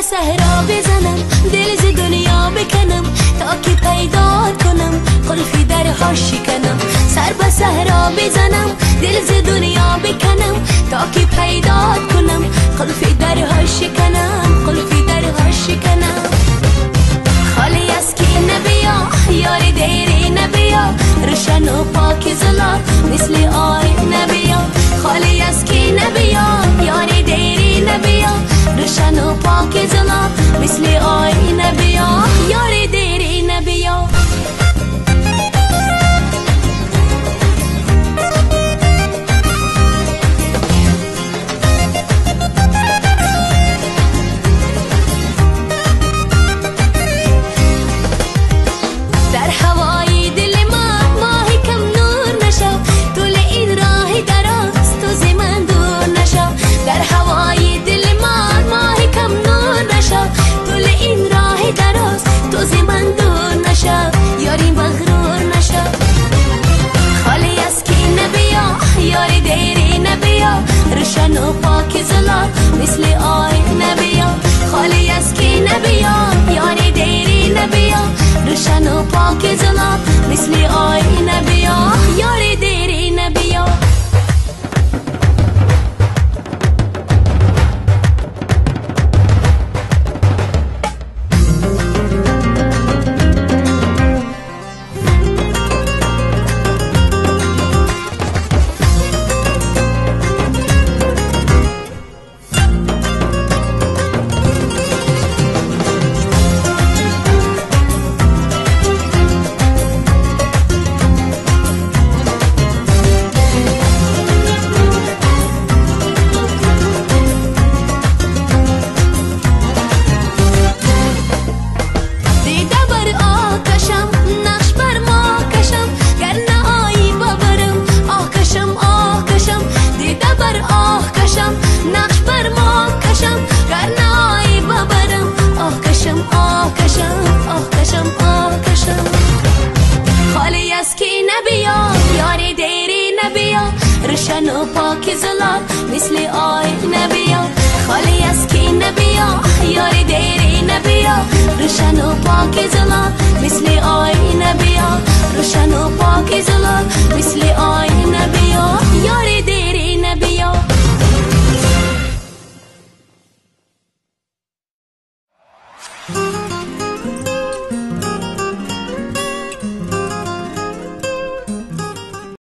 صحرا بزنم دل ز دنیا بکنم تا که پیدا کنم قلفی درها شکنم. سر به صحرا بزنم دل ز دنیا بکنم تا که پیدا کنم قلفی درها شکنم، قلفی درها شکنم. خالی از کینه بیا یاری دیری نبیا، روشن و پاک زلال مثل آینه بیا. خالی از کینه بیا یاری دیری نبیا، روشن و پاک زلال مثل آینه بیا، یاری دیری نبیا. در هوای دل من ماه کم نور نشو، طول این راه دراز تو ز من دور نشو. در هوای دل من ماه کم نور نشو، طول این راه دراز تو ز من دور نشو، یاری مغرور نشو. خالی از کینه بیا یاری دیری نبیا، روشن و پاک زلال مثل آینه بیا. خالی از کینه بیا یاری دیری نبیا، روشن و پاک زلال مثل آینه بیا، یاری دیری نبیا. روشن و پاک زلال مثل آینه بیا. خالی از کینه بیا یاری دیری نبیا، روشن و پاک زلال مثل آینه بیا. روشن و پاک زلال مثل آینه بیا، یاری دیری نبیا.